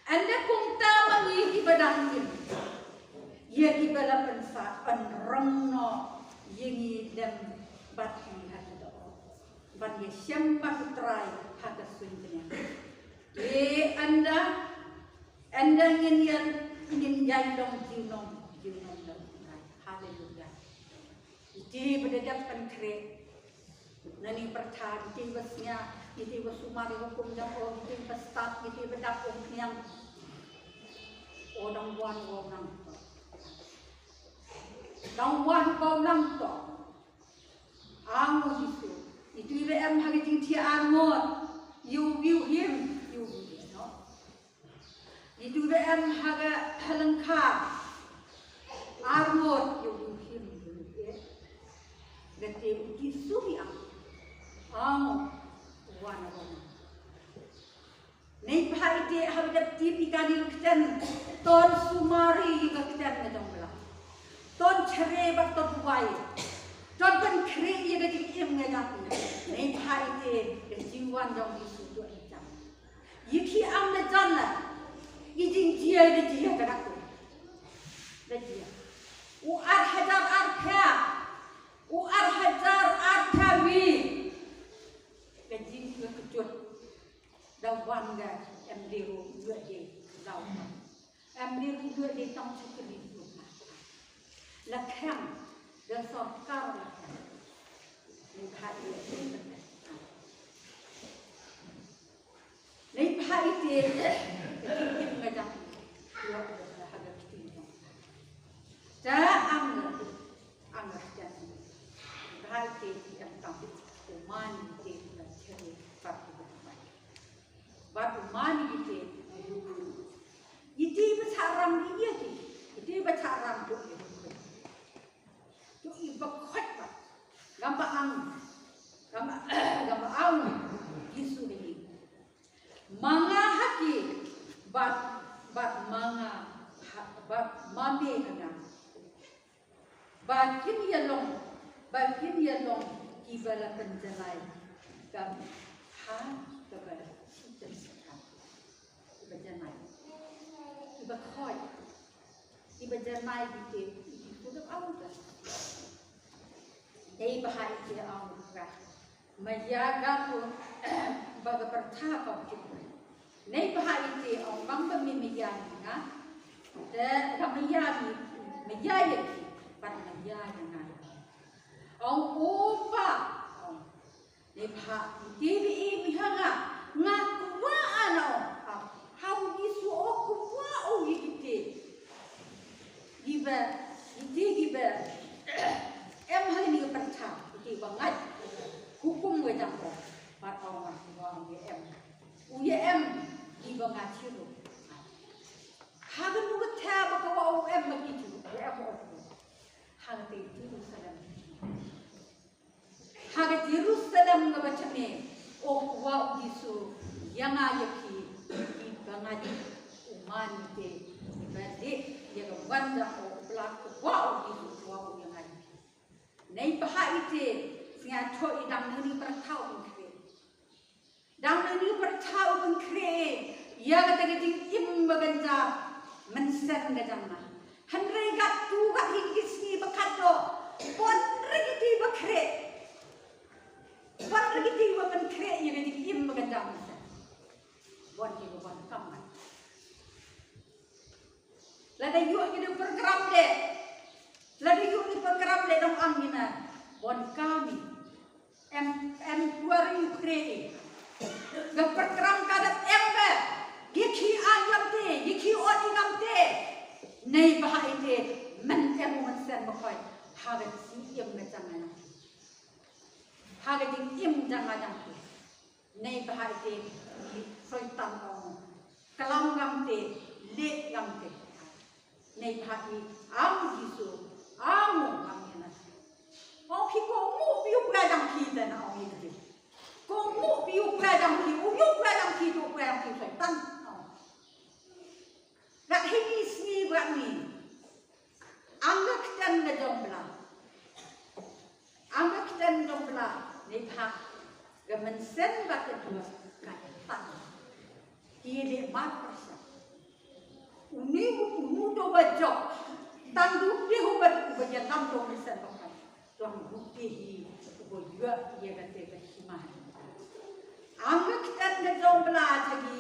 Ynda kumta ma ngi ki ba dang im, ïa ki ba la pynsah, yn rong noh ïa ngi lem bad ngi ha ki doh, ban ïa shem bad U Trai ha ka suiñ bneng. Te ynda, ynda ngin ïa, ngin ïa long junom, junom da U Trai. Haleluya. Iti ba da dep pynkhreh na ni pyrtha, iti ba sngap, iti ba sumar ïa ka hukum jong u, iti ba stad, iti ba dap umphniang. O dang wan u nangto. Dang wan u nangto. Ong u Jisu. Itu iba em ha ka jingthiah arngut. Ïa u view him, ïa u view him, no? Itu iba em ha ka, ha lyngkha arngut, ïa u view him, ïa u view him. Kata u Jisu hi ong. Ong, wan wan. Neibhah ite haba dep tip ïa kane ka ktien, to sumar ïa ka ktien ka jong Blei. To chare bad to duwai. To pynkhreh ïa ka jingim ka jong ngi. Neibhah ite ka jingwan jong Jisu to ïa jam. Ïa ki am na jan la. Ïa jingjia ka jia ka dak. Ka jia. U ar hajar arphew. U ar hajar arphew wi. Ka jingkyrkhu. Da wan ga em dei ruh ïoh dei daw. Em dei ruh ïoh dei tang shakri ruh. La khem da sorkar la khem. Neibhah ïoh dei. Neibhah ite ka jingim ka jong ïoh da ha ka kti jong. Da ang ang ka jong. Neibhah ite ki em tang u man ite ka cheri pat ki ba. Bad u man ite, ite ba cha rang ïa ki, ite ba cha rang to ïa ki. To i ba khot ba. Gam ba ang, gam ba, gam ba ang Jisu ïa ki. Ma nga ha ki, bad, bad ma nga ha, bad ma me ha nga. Ba kin ïa long, ba kin ïa long ki ba la pynjanai. Ka ha ka ba la shiteng ka. Ki ba janai. Ki ba khoi. Ki ba janai ki te ki ku da au ka. Dei ba ha i te au ka. Maya ga ku ba ga pyrtha ka u Jisu. Neibhah ite ong bang ba me maya ïa nga. Te ka maya me maya ïa ki. Bad maya ïa nga. Ong u Pa. Ong. Neibhah ite ba im ha nga. Nga kwah ana ong. Ha u Jisu u kwah u ïa kite. Kiba, ite kiba em ha kane ka pyrthei, ite ba ngeit hukum ka jong u, bad u ong u ïa em. U ïa em kiba ngeit ruh. Ha kano ka thaiñ ba ka ong u em ma ki Jiw, u em u. Ha ka Jerusalem. Ha ka Jerusalem kaba thymmai, u kwah u Jisu ïa nga ïa phi, kiba ngeit, u man ite, kiba dei ïa ka wan jong u, u Blei u kwah u Jisu, u kwah u ïa nga ïa phi. Neibhah ite, sngewthuh i dang ngi pyrtha u pynkhreh. Dang ngi pyrtha u pynkhreh ïa kata ka jingim ba kynja mynsiem ka jong nga. Hynrei katto katne ki sngi ba khadduh, bun ruh kito ba khreh. Lada ïoh ngi da program leh. Lada ïoh ngi program leh dang am ngi na. Bon kami. Em, em kuari u kre i. Ga program ka dap em ba. Gi ki a yam te, gi ki ot i ngam te. Nei ba ha i te, men em u men sen ba khoi. Ha ga jingim ga jang nga jang. Ha ga jingim jang nga jang. Nei ba ha i te, i soi tam ong. Klam ngam te, leh ngam te. Nei ba ha i, am Jisu, am ngam ina. Ong phi ko mu pi u pra jang phi te na ong i te. Ko mu pi u pra jang phi, u yu pra jang phi, u pra jang phi soi tam. Ong. Rat hi ni sngi rat ni. Ang ga kten ga jong bla. Ang ga kten jong bla. Nei ba ha. Ga men sen ba te dua ka tang. Ki de mar prasa. Uni u unu do ba jok. Tang du de hu ba u ba ja nam do men sen ba ka. Tuang du de hi u ba yua ye ga te ba hima. Ang ga kten ga jong bla jagi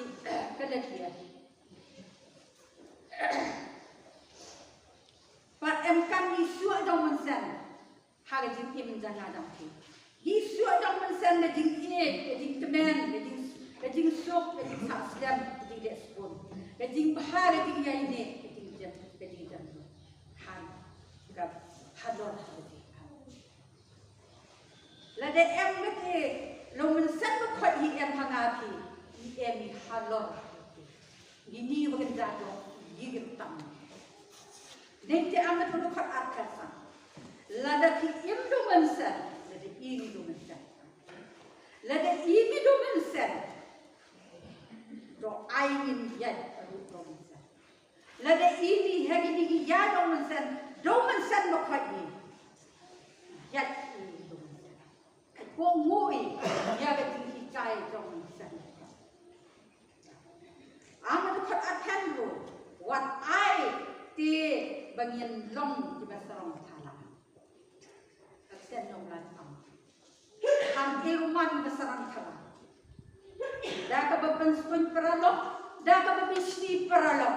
ka le dia. Pat em kan ni suak jong men sen. Ha ka jingim jong nga jong phi. Ki suak jong men sen ka jingim, ka jingkmen, ka jing, ka jingsuk, ka jingsah slem, ka jingdeh sbun. Ka jingbha, ka jingïaineh, ka jingjem, ka jingjem. Han, ka, halor, ha ka jingim. Lada em ka te, lo men sen ba khot hi em ha nga phi, hi em hi halor. Ngi ni wa kan jado, ngi gin tam. Neng te am na tu khot ar kasa. Lada phi im do men sen, lada i ni do men sen. Lada i ni do men sen. Do ai in yai aru do men sen. Lada i ni hegi ni ya do men sen, do men sen ma khot ni. Yai i ni do men sen. Ko ngui, ya ga jinghikai jong sen. Ang da khot arphew, wat ai te ba ngin long kiba sarong thala. Arphew long lan am. Ham iruman ba sarong thala. Da kaba pynskun paralok, da kaba bishni paralok.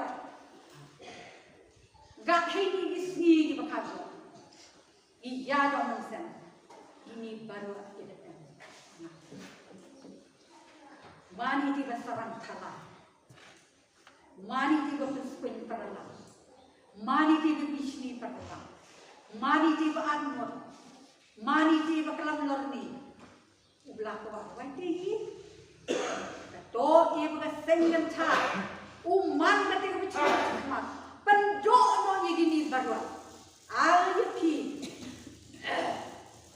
Ga khini bishni kiba khadok. Ïa dong mynsiem. Ini baru kita. Mani tiba sarong thala. Mani tiba pynskun paralok. Mani tiba bishni paralok. Mani tiba anmut. Mani tiba kalam lorni. U Blei ka wad wai te hi. Ka to i ba ka seng kan cha. U man ka te ka bichar cha ka mat. Pynjok no i gini barwa. Al ya phi.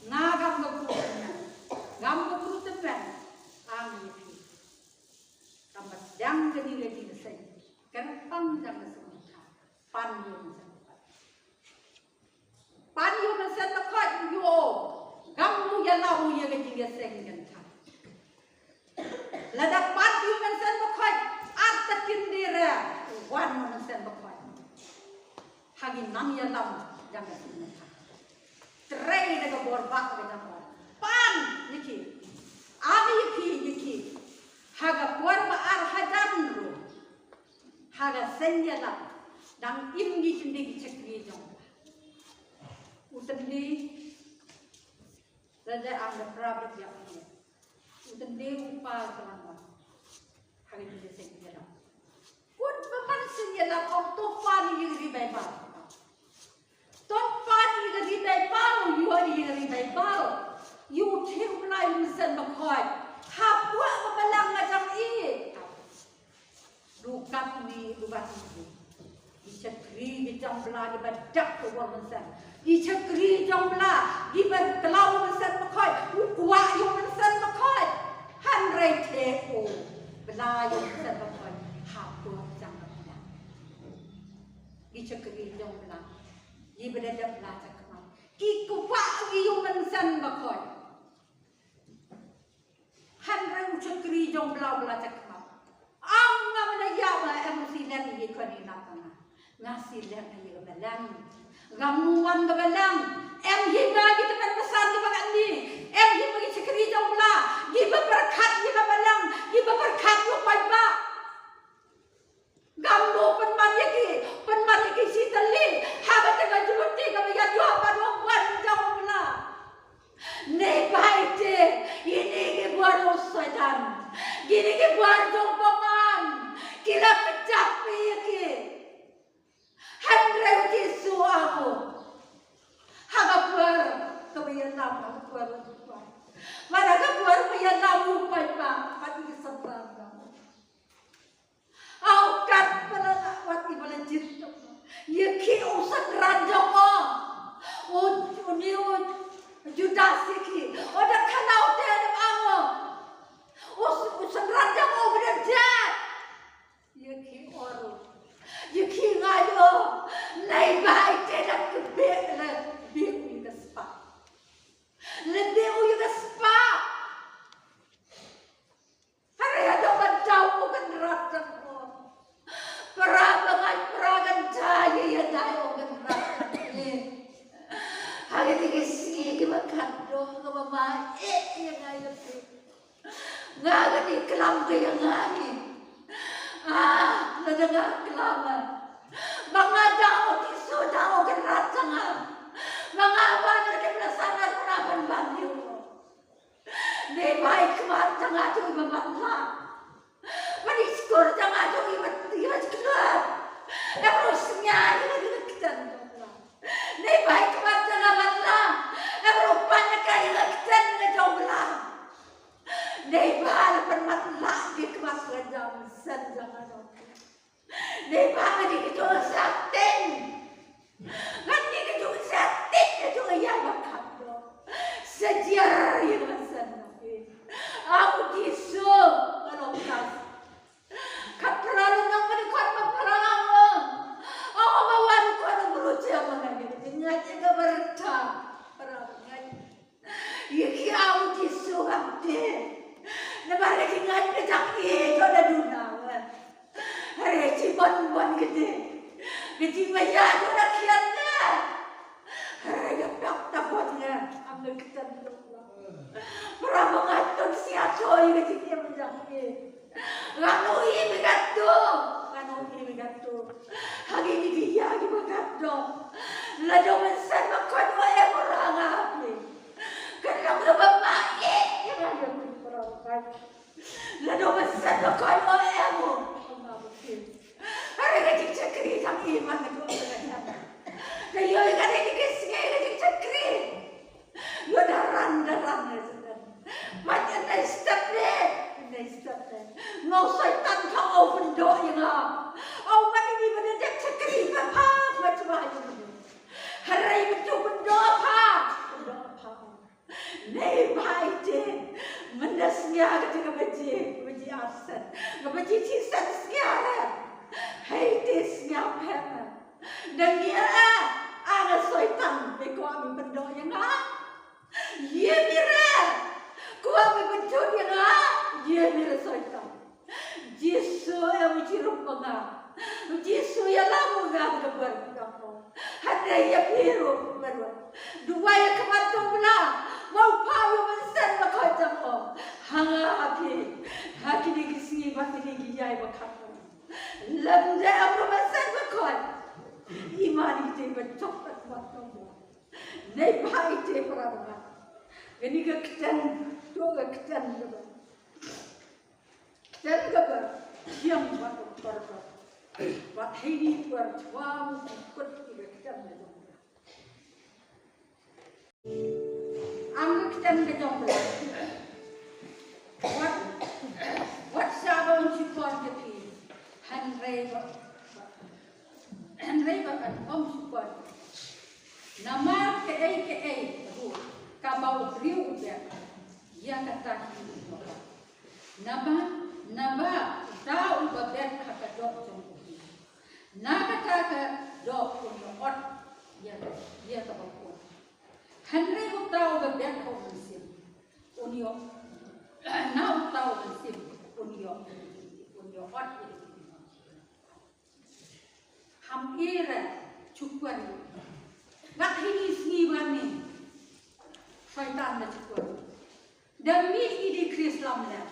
Nga gam ga bru tymmen. Gam ga bru tymmen. Ang ya phi. Kam ba dang ka ni ka ni ka seng. Kan pang dang ka seng ka. Pan yo ka seng. Pan ïa u mynsiem bakhuid u ïoh. Gam u ïa la u ïa ka jingïaseng kan ka. Lada pan ïa u mynsiem bakhuid, ar ta kin dira wan u mynsiem bakhuid. Ha ki nang ïalam jong ka seng ka. Trei da ka bor ba ka jong ka. Pan ïa ki. Ami ïa ki ïa ki. Ha ka por ba ar hajan ruh. Ha ka seng ïalam dang im ngi kyndit ki chakri jong u. U tynde, lada am da prabit ïa u. U tynde u pa ka lang wa. Ha ka jingïaseng ïalam. Kut ba man seng ïalam ong to pan ïa ka ri Baibl. To pan ïa ka ri Baibl, ïa ka ri Baibl. Ïa u thie u Blei u mynsiem bakhuid. Ha pua ka balang nga jam i. Rukat ni, rukat ni. Ki chakri ki jong bla ki ba dak ka wor mynsiem. Ki chakri jong bla ki ba klaw mynsiem bakhuid. U kwah ïa u mynsiem bakhuid. Hynrei te u bla ïa u mynsiem bakhuid. Ha pua jong bla. Ki chakri jong bla. Ki ba da dep bla cha khmat. Ki kwah ïa u mynsiem bakhuid. Hynrei u chakri jong bla u bla cha khmat. Am nga mala ïa ba em u silen ïa khon ïa na ka nga. Nga silen ïa ka balang. Ngam nu wan ka balang. Em hi ba ki tymmen basan ki ba kan ni. Em hi ba ki chakri jong bla. Ki ba pyrkhat ïa ka balang. Ki ba pyrkhat ïa u paidbah. Ngam nu pynman ïa ki. Pynman ïa ki. Kine ki bor jong u bymman ki la pynjah ïa ki. Hynrei u Jisu u ong ha ka por kaba ïalam, ha ka por u paidbah. Bad ha ka por ba ïalam u paidbah bad ki synran jong u, ha u kat ba la, wat i ba la jied ïa ki u synran jong u, u, une u Judas ïa ki. U da khana u te da ong u, u synran jong u ba dang jied. Ïa ki ong u, ïa ki nga ong, nai ba ïa te da kbeh, la beh u ïa ka spah. La beh u ïa ka spah. Hynrei haduh ban daw u Kynrad jong u, para bangeit, para gynta, ïa ïa dei u Kynrad jong u. Ha kine ki sngi kiba khatduh, kaba ma eh ïa nga ïa phi. Nga kane klam ka ïa nga hi. Ah, lada nga klam, ah, ba nga da u Jisu da u Kynrad jong nga, ba nga wan ha kane ka tnat, nga ruh ban ban ïa u. Dei ba i khmat jong nga jong i ba matlah, ba i shkor jong nga jong i ba, i ba jkhlad. Em ruh sngia ïa ka ktien jong nga. Dei ba i khmat jong nga matlah, em ruh pang ïa ka ktien jong nga. Dei ba la pynmatlah ki khmat ka jong u Mynsiem jong nga. Dei ba nga dei ka jong u Satan. Nga dei ka jong u Satan, ka jong u ïa ba khatduh. Sa jia ïa ka Mynsiem jong u. Ah, u Jisu, nga long kas. Khatphra lynnong, ka dkhot ba phra. Oh, ba wan u Khun u Briew jong nga, nga dei ka jingngeit ïa kaba rta. Phra, nga ïa ki, ah, u Jisu, ngam tip. Namar ka jingngeit ka jong i jong da duna. Hynrei jingwan wan ka dei ka jingmaya jong da khian nga. Hynrei ka pep ta bot nga. Am da ktan. Para bangeit, to ngin sngewthuh ïa ka jingim jong i. Ngan ïohi ïa katto, ngan ïohi ïa katto. Ha kine ki ïa kiba khatduh, lada u Mynsiem Bakhuid u em ha nga ha phi, kan long kaba ma eh ïa nga ïa phi, para bangeit. Lada u Mynsiem Bakhuid u em ha nga ha phi, hynrei ka jingshakri jong i man ka jong ka. Ka ïoh ïa kane ka sngi ka jingshakri. Ïoh da ran da ran ne seten. Bad ïa nai step ne, nai step ne. Nga u Soitan ka u pyndoh ïa nga. Au, bad ïa ngi ban ïa dep shakri pha pha, pha pha ïa ngi. Hynrei ban tu pyndoh pha, pyndoh pha. Nai ba ïa te, mynta sngia kata kaba jia, kaba jia arsen, kaba jia chisien sngia re. Hei te sngia phet ne. Dang ïa, ah, ah, nga Soitan, me kwah me pyndoh ïa nga? Ïa me re. Kwah me pyndoh ïa nga? Ïa me re Soitan. Jisu em u jingrup ba nga. Jisu ïalam u nga da ka bor ka jong u. Hynrei ïa phi ruh baroh, duwai ïa ka khmat jong u Blei, ba u paw ïa u Mynsiem Bakhuid jong u ha nga ha phi. Ha kine ki sngi bad kine ki ïa ba khatduh. Lymda em ruh Mynsiem Bakhuid, i man i te ba jop ka khmat jong u. Nai ba i te para bangeit. Kane ka ktien, to ka ktien kaba, ktien kaba thiang bad kaba kordor. Bad ha ini i por shuwa ngi kut ïa ka ktien ka jong u Blei. Ong ka ktien ka jong u Blei, wat, wat shah ban shukor ïa phi, hynrei ba, hynrei ba kan ym shukor. Namar kaei kaei ruh kaba u briew u bet, ïa kata hi u ïoh. Naba, naba uta uba bet ha ka doh jong u briew, na kata ka doh un ïoh ot ïa, ïa kaba bun. Hynrei uta uba bet ha u Mynsiem, un ïoh, na uta u Mynsiem, un ïoh, un ïoh ot ïa. Ham i re, shukor. Bad ha ini i sngi ba ngi, Soitan da shukor. Da mih i dei Khrist lamler,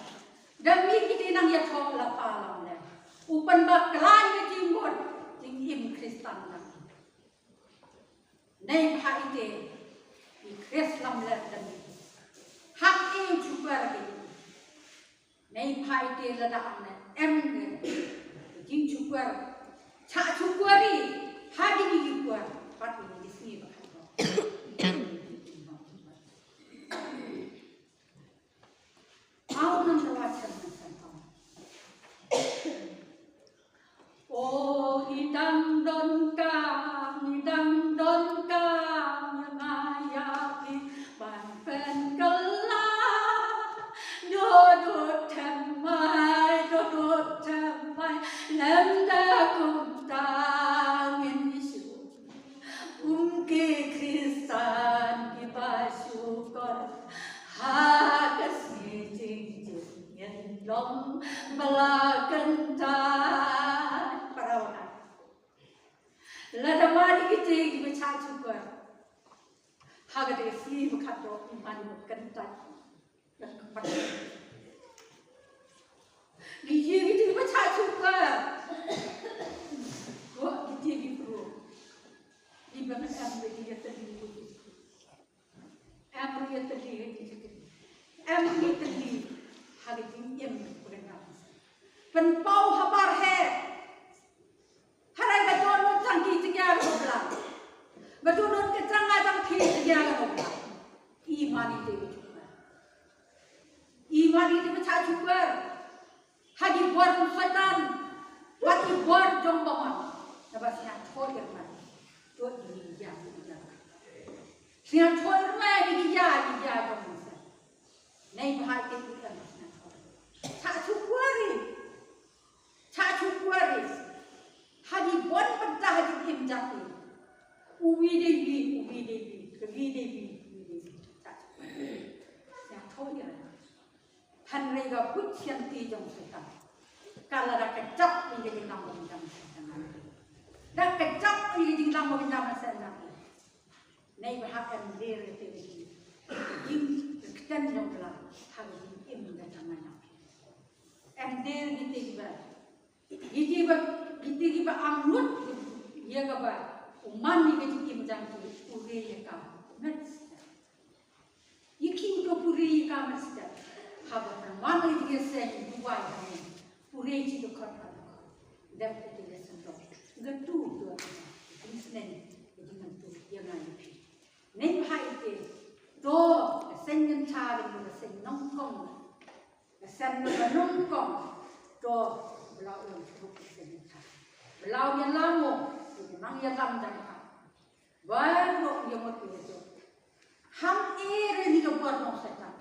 da mih i dei nongïathoh lypa lamler, u pynbakla ïa ka jingmut jingim Khristan jong ngi. Nai ba ha i te i Khrist lamler da mih, ha i u shukor ïa i. Phai te lada am ne em ne jingshukor, shah shukor ïa ha kine ki por, pat ïa ki sngi ba khatduh. Aw, nang rawa chan nang san aw. O, i dang donkam, i dang donkam ïa nga ïa phi ban pynkylla. Dud dud thymmai, dud dud thymmai, lem da kumta ngin shu kum ki Khristan kiba shukor ha ka sngi jingjia, ngin long ba la kyntait. Para bangeit, lada mane kita kiba shah shukor ha kata ka sngi ba khatduh, mane ba kyntait. Kita kiba shah shukor, ko kita ki bru, kiba ngam ïatylli, em ïatylli, em ïatylli ha ka jingim ba kyntait. Pynpaw habar heh. Hynrei ba dohnud jong ki jngai ka nongpynim, ba dohnud ka jong nga jong phi jngai ka nongpynim. I mane te ba shukor, i mane te ba shah shukor ha ki bor u Soitan bad ki bor jong u bamon. Naba sngewthuh ïa nga, to ïa ngi ïa, sngewthuh ïa nga ïa ngi ïa, ïa jong u Soitan. Nei bha ïa ki, sngewthuh, shah shukor ïa Shah shukor ïa ha ki bun bynta ha jingim jong ki. Uwi dei uwi, uwi dei uwi, uwi dei uwi, uwi dei uwi. Shah shukor. Shah shukor ïa. Hynrei ka buit shianti jong Soitan ka la da kjap ïa ka jinglam ba kynjam sha jong ki. Da kjap ïa ka jinglam ba kynjam sha jong ki. Neibhah em der ïa ka jingkyrkhu jong U Blei ha ka jingim ka jong nga. Em der ïa kita kiba, ïa kita kiba, ïa kita kiba am lut ïa kaba u man ïa ka jingim jong ki, u re ïa ka met. Ïa ki u to pure ïa ka met. Haba pynwan ïa ka jingïaseng duwai ha ngi, pure ïa ki dkhot ha dkhot. Dep ïa ka jingïaseng dkhot. Nga tu tu ïa ka jingïaseng, ïa ka jingïaseng tu ïa nga ïa phi. Neibhah ïa te, to ka seng ngin cha, ka seng nyngkong, ka seng nyngkong, to ba la u long shuh ka seng ngin cha. Ba la u ïalam mo, u nang ïalam dang ka. Ban ïa mut ïa jong. Ham ïa ri ni ka bor nong Soitan.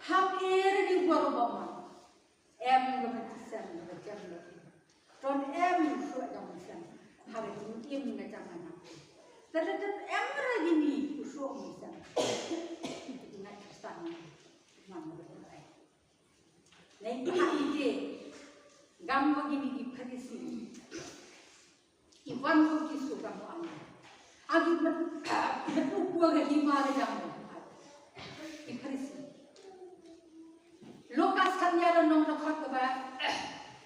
Ham ïa ri ni bor u bamon. Em ka mynsiem ka jem lo. Don em shuh jong mynsiem ha ka jingim ka jong nga. Te don em re ni u shuh mynsiem. Nga Khristan. Nga Khristan. Neibhah ïa te, ngam ba kine ki Pharisi ki wan ha u Jisu, kam wan. Agi met, met u pua ka hima ka jong u. Ki Pharisi. Lukas khatnya lynnong dkhot kaba,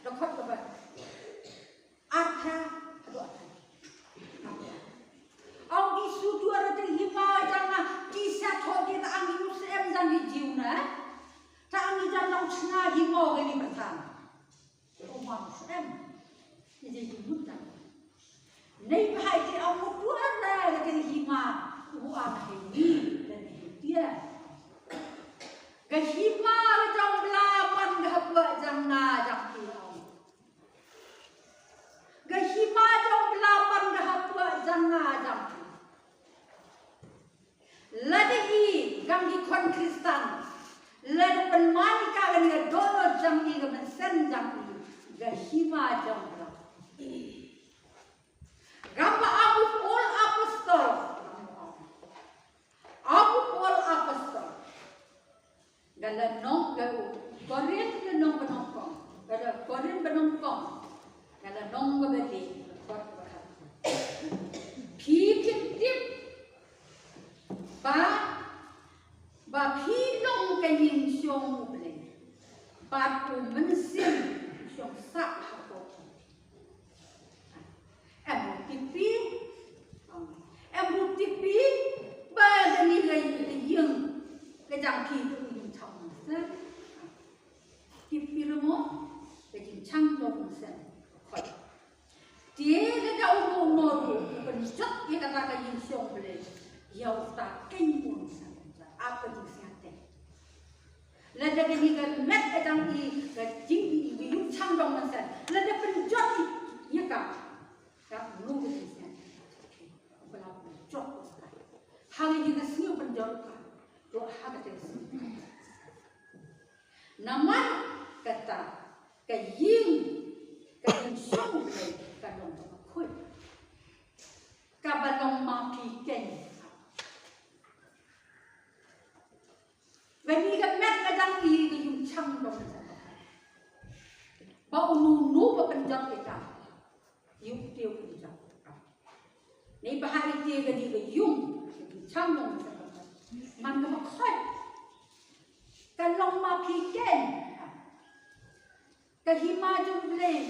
dkhot kaba arphew haduh arphew. Ong ki shu duwai, te hima jong nga ki sha thoh ki, ta ang ki Muslim jong ki Jiw na, ta ang ki jong nong chna hima ka ni batan. Ong ma Muslim. Ni je ki mut jong. Neibhah te ong mut duwai la ka hima u ang he ni la ni dia. Ka hima ka jong Blei man ka hapdeng jong nga jong ki ong. Ka hima jong Blei man ka hapdeng jong nga jong phi. Lada i, ngam ki khun Khristan, lada pynman ïa ka, lada ka dohnud jong i, ka mynsiem jong i, ka hima jong Blei. Ngam ba Abu Paul apostol. Abu Paul apostol. Ka lynnong, ka Korinth lynnong ba nyngkong. Ka Korinth ba nyngkong. Ka lynnong kaba lai, dkhot kaba khatsan. Phi phin tip ba, ba phi long ka ïingshong U Blei. Bad U Mynsiem shong sah hapoh phi. Em ruh tip phi, em ruh tip phi ba kane ka ïing ka jong phi ka ïing thaw mynsiem. Tip phi ruh Lada kane ka met ka jong i ka jingïumchang dong mynsiem, lada pynjot ïa ka, ka mut ka jingsneng. Ba la pynjot ka ha ka jingsngew pynjot ka. To ha ka jingsngew. Namar kata ka ïing, ka ïing shong ka long kaba khuid, kaba long ma phi keiñ. Kane ka met ka jong i ka ïumchang dong mynsiem. Ba uno uno ba pynjot ïa ka, ïa uto u pynjot. Neibhah ïa kane ka ïing ka ïumchang dong mynsiem, man kaba khuid, ka long ma phi keiñ. Ka hima jong U Blei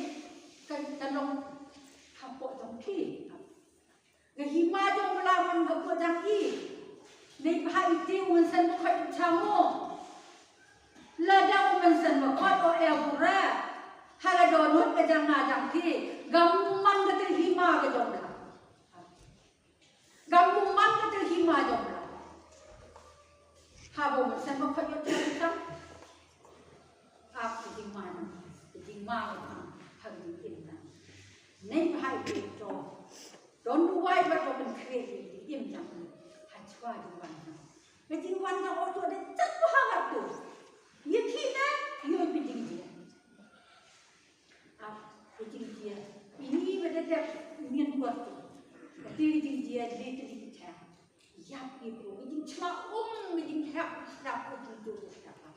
ka, ka long hapoh jong phi. Ka hima jong U Blei man hapoh jong i. Neibhah ïa uto u Mynsiem Bakhuid u jong u. Lada u Mynsiem Bakhuid u ïa bura ha la dohnud ka jong nga jong phi, ngam kum man kata ka hima ka jong U Blei. Ngam kum man kata ka hima jong U Blei. Haba u Mynsiem Bakhuid u ïa u jong u. Ap ka jingma, ka jingma ha ka jingim. Neibhah ïa uto, don duwai bad ba pynkhreh ïa ka jingim jong u ha shuwa jingwan. Ka jingwan jong uto da jop ha ka tu. Ïa ki na ïa ka jingjia. Ap ka jingjia. Ini ba da dep niam kuat tu. Ka jingjia dei ka jingjia. Ïap ïa u, ka jingshla um, ka jinghap, shla um, ka jingduh, ka jingduh.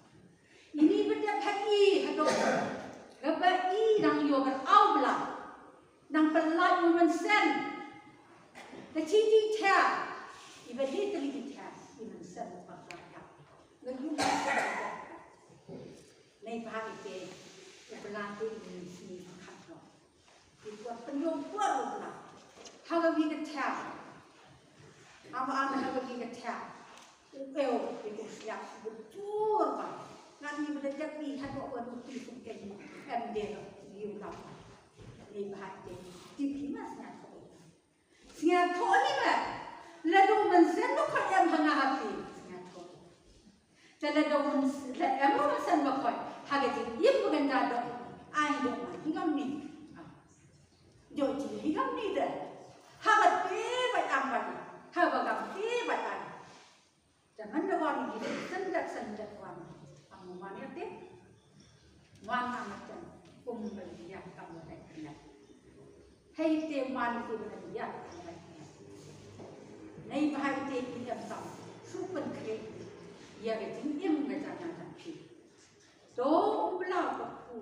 Ini ba dep ha i, haduh kaba i nang ïoh ban aw bla, nang pynlait u mynsiem. Ka jingthiah, iba dei ka jingthiah, i mynsiem ba ka ïap. Nga ïoh. Neibhah ïa te, u Blei te i mynsiem khat noh. Ki kwah pynïoh kwah u Blei. Ha ka wi ka thiah. Ama ama ha ka wi ka thiah. U eu ki u siap u tur ba. Ngan ni bela jep ni ha ko wan u ti sum ken. Em de ka wi u Blei. Ni ba ha ke. Ti ki mas ngan ko. Sngewthuh ni ba. Lada u Mynsiem Bakhuid em ha nga ha phi. Sngewthuh. Te lada u Mynsiem, lada em u Mynsiem Bakhuid ha ka jingim ba ngan da doh. Ai doh ma hi ngam ni. Doh ji hi ngam ni de. Haba te ba am ba. Haba ngam te ba am. Te man da wan gi sen da sen da wan. Am man ya te. Wan am ten. Kum ba ya kam ba ya. Hei te man te ba ya kam ba ya. Neibhah te ki em tam. Su pynkhreh ïa ka jingim ka jong nga jong phi. To u Blei ba phi.